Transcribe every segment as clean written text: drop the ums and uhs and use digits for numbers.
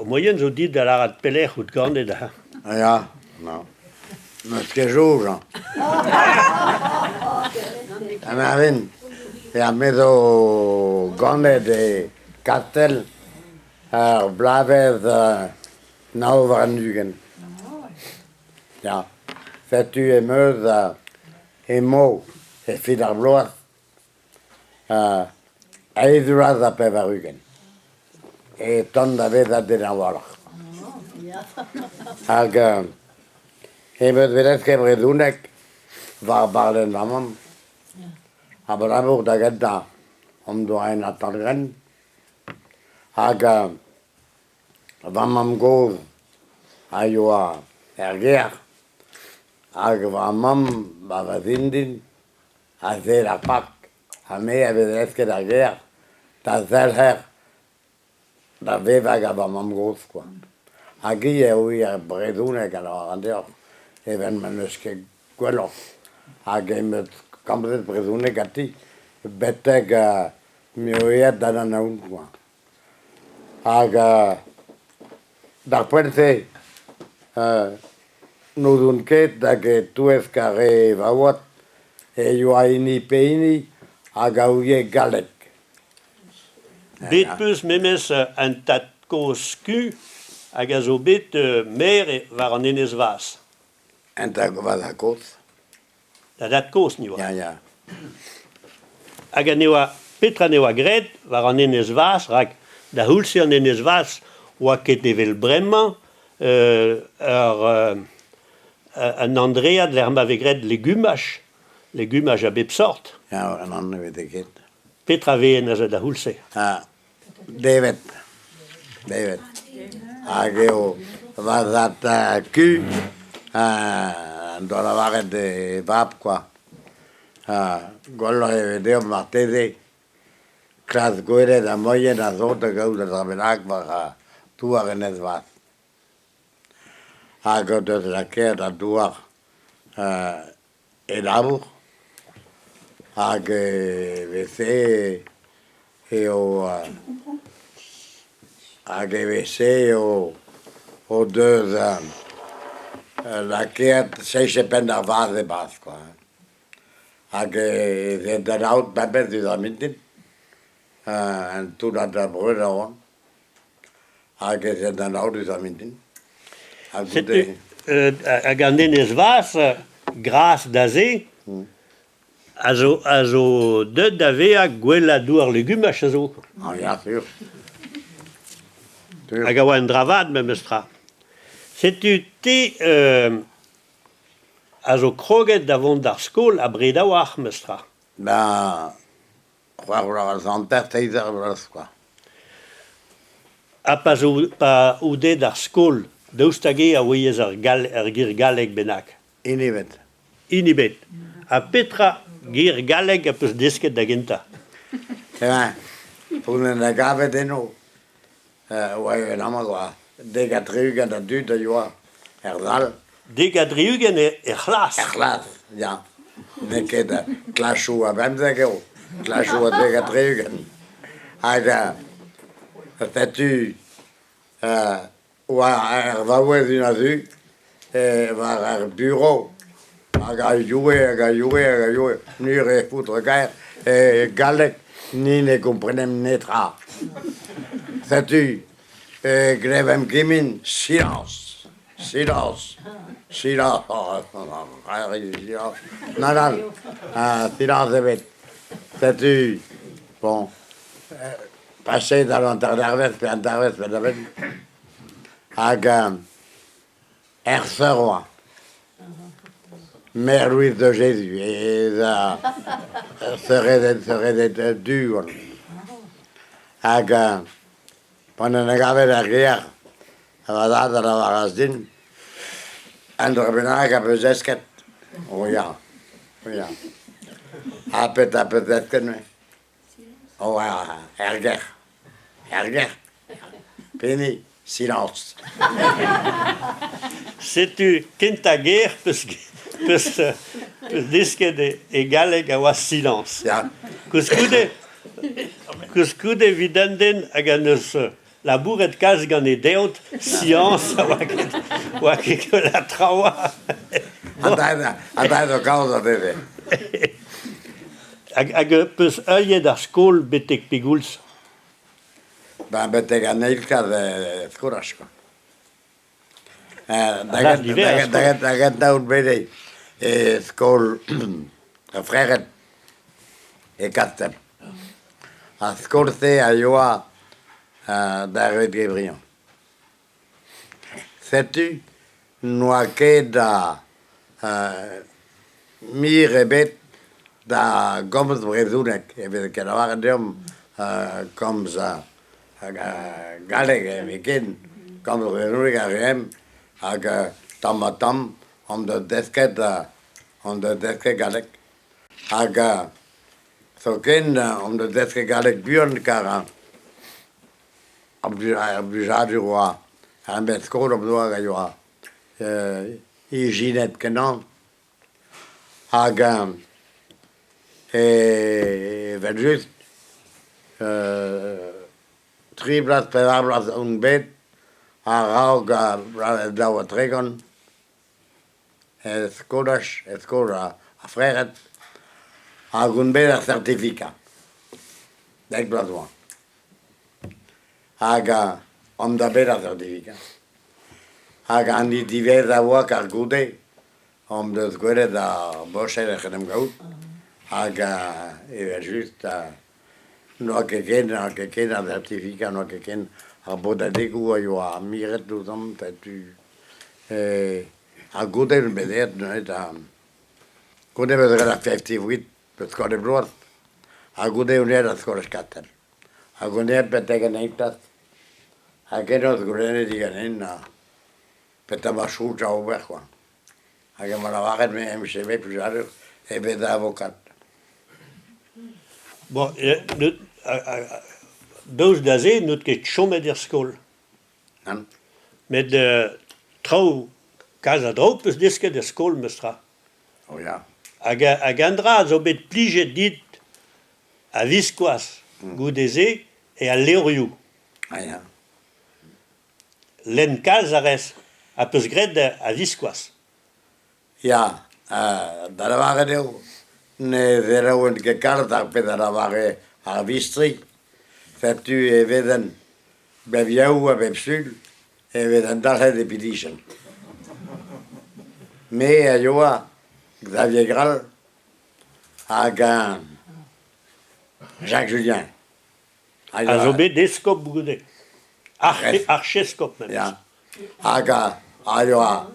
Moaien zo dit da lâret pelec'h out ganet ha. Ya, non. N'eus ket soñj hañ. Anaven, ya me zo ganet e Kastell ar bloavezh 29. Ya, setu em eus emañ e fin ar bloaz Eizh vloaz ha 80 e tan da vezañ den a-walc'h. Hag em eus bet desket brezhoneg war barlenn va mamm abalamour da gentañ hon doa un atalgrenn hag va mamm-gozh a yoa er gêr hag va mamm ha va zindin Aze ar park ha me a vez desket ar gêr da zelc'her da vevañ gant va mamm-gozh kwa. Hag hi eo ar brezhoneg a lavaran deoc'h evel ma n'eus ket gwelloc'h. Hag em eus komzet brezhoneg ganti betek m'eo aet da Anaon kwa. Hag d'ar poent-se n'ouzon ket hag e-touesk ar re vaouad e yoa hini pe hini hag a ouie galleg. Bet 'peus memes un tad-kozh kuñv hag a zo bet maer war an Enez Vaz. Un tad-kozh. Da dad-kozh ni oa. Ya, ya. Hag ne oa petra ne oa graet war an Enez Vaz, rak da c'houlz-se an Enez Vaz oa ket evel bremañ ur un andread lec'h ma vez graet legumaj, legumaj a bep sort. Ya, an ne veze ket. Petra vez neuze da c'houlz-se? Ah, Devet, devet. Hag eo va zad kuñv en doa lavaret d'e vab kwa. Gwelloc'h e ve deomp marteze klask gwelet ar moaien a zo da gaout un dra bennak war douar Enez Vaz. Hag o deus lakaet an douar e labour hag e vefe eo hag e vefe eo o deus lakaet cheñchet penn ar vazh e-barzh kwa hag ez aet d'an aod bemdez diouzh ar mintin un toullad breud a oan. Hag ez aet d'an aod eus ar mintin. Ha goude... Setu, hag an Enez Vaz, gras da se, a zo, a zo deuet da vezañ gwellañ douar legumaj a zo. Ah ya, sur. Sur. Hag a oa un dra vat memes tra. Setu te a zo kroget da vont d'ar skol abred a-walc'h memes tra. Ben, C'hwec'h vloaz hanter, teir vloaz kwa. Ha pa zo pa out aet d'ar skol, daoust hag-eñ a ouiez ur gall ur ger gallek bennak? Hini ebet. Hini ebet. Ha petra ger gallek az peus desket da gentañ? Eh ben, p'on en em gavet eno, oa un amañ oa 70 a dud a yoa er sal. 70 er c'hlas? Er c'hlas, ya. N'eo ket klasoù a bemzek eo, klasoù a 70. Hag setu oa ar vaouez unan zu war ar burev hag a yoe hag a yoe hag a yoe mur e foutr-kaer e galleg ni ne gomprenemp netra. Setu e glevemp kement silence, silence, silence, nann nann, silence ebet. Setu bon paseet an hanterdervezh pe an dervezh penn-da-benn hag er seur oa. Mère Louise de Jésus ez a seurezed seurezed du oan. Hag pan en em gavet er gêr, va zad a lavaras din, un dra bennak a peus desket. O ya, o ya. Ha petra 'peus desket-me? Oh, er gêr, er gêr. Pehini? Silence. Setu kentañ ger peus peus peus desket e galleg a oa silence. Ya. Koulskoude, koulskoude evit un den hag en deus Labouret kalz gant e deod, siañs a oa ket, oa ket gwell an traoù. Ha da zo kaoz a veve. Hag, hag peus heuliet ar skol betek pegoulz? Ben betek an eil klas skolaj kwa. Da gentañ on bet e skol ar Frered e Kastell. Ar skol-se a yoa da Herve Guébriant. Setu n'oa ket a mir ebet da gomz brezhoneg e veze ket lavaret deomp komz galleg e ken, komz brezhoneg a reemp hag tamm-ha-tamm hon deus desket hon deus desket galleg. Hag zoken hon deus desket galleg buan kar ar blijadur oa ar memes-skol hon doa hag a yoa ijinet-kenañ. Hag evel-just tri bloaz, pevar bloaz on bet a-raok ar bloavezh 32 e skolaj, e skol ar Frered hag on bet ar sertifikad, dek bloaz oan. Hag on da bet ar sertifikad. Hag an hini diwezhañ a oa kar goude Omp deus gwelet ar Boched ec'h en em gaout hag evel-just n'oa ket ken n'oa ket ken ar certificat n'oa ket ken ar bodadegoù a yoa miret ouzhomp setu ha goude on bet aet neuze da goude 'meus graet ar festival deus skol e bloaz ha goude on aet da skolaj Katell hag on aet betek an eil klas hag eno 'z goulennet diganin Petra 'ma soñj da ober kwa. Hag emañ lavaret me em bije bet plijadur e vezañ avokad. Bon, daoust da se n'out ket chomet er skol. Nann. Met traoù, kalz a draoù 'peus desket er skol memes tra. Oh ya. Hag, hag un dra a zo bet plijet dit a-viskoazh goude-se eo al levrioù. Ah ya. Lenn kalz a rez ha 'peus graet a-viskoazh. Ya, da lavaret eo ne selaouen ket kalz ar pezh a lavare ar vistri. Setu e vezen bep yaou ha bep sul e vezen dalc'het e pinijenn. Me a yoa Xavier Grall hag Jacques Julien. A zo bet eskob goude. Archeskob memes. Ya. Hag a yoa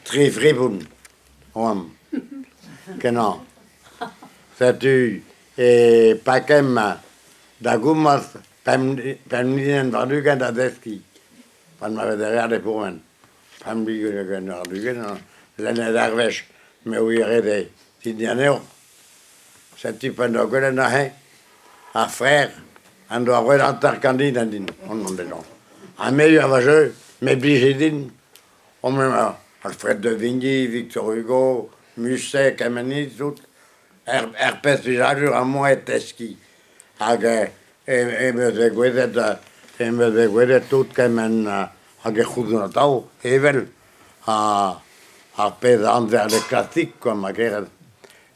tri fribon oamp kenañ. Setu e pakemp da gomañs pemp linenn warn-ugent da zeskiñ. Pan ma veze ret e pourmen. Pemp ugent warn-ugent, lennet ar wech me ouie ret eo din anezho. Setu p'en doa gwelet neuze ar frer en doa roet 50 din din, on dezhañ. Ha me a va jeu, me blije din. Alfred de Vigny, Victor Hugo, Musset, kement tout. Er pezh plijadur am boa e teskiñ. Hag em eus gwelet em eus gwelet tout kement hag e c'houzon atav evel ar pezh a anver le classique kwa ma kerez.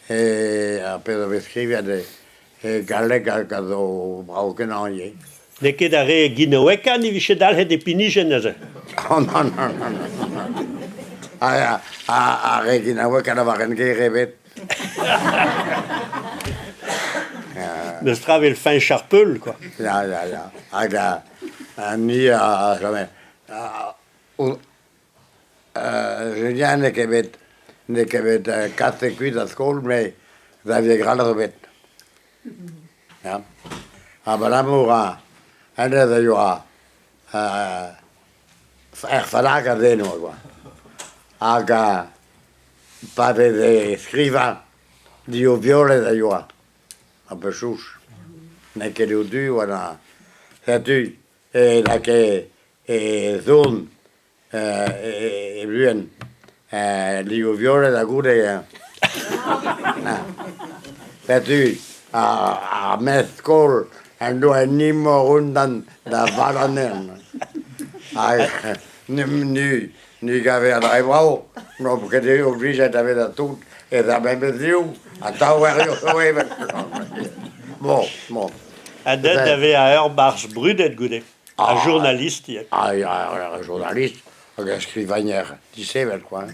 Ar pezh a vez skrivet e galleg hag a zo brav-kenañ ivez. N'eo ket ar re ginaouekañ ne vije dalc'het e pinijenn neuze. Oh non, non, non, non. Ar re ginaouekañ na lavaren ger ebet. N'eus tra 'vel Feñch ar Peul, quoi. Ya, ya, ya. Hag ni a chome Julien n'eo ket bet n'eo ket bet kaset kuit a skol met Xavier Grall a zo bet. Ya. Abalamour hennezh a yoa er fallañ a zen oa kwa. Hag pa veze skrivañ div-violet a yoa a-bep-souch. N'eo ket du oa na setu e lakae e zourn e bluenn liv violet ha goude setu ar mestr-skol En doa un imor undan da vat anezhañ. Hag ni, ni gave an dra brav, n'omp ket oblijet da vezañ tout ez ar memes liv, atav war evel. Bon, bon. Ha deuet da vezañ ur barzh brudet goude, ha journalist ivez. Ah, ya, ur journalist hag ur skrivagner disheñvel, quoi.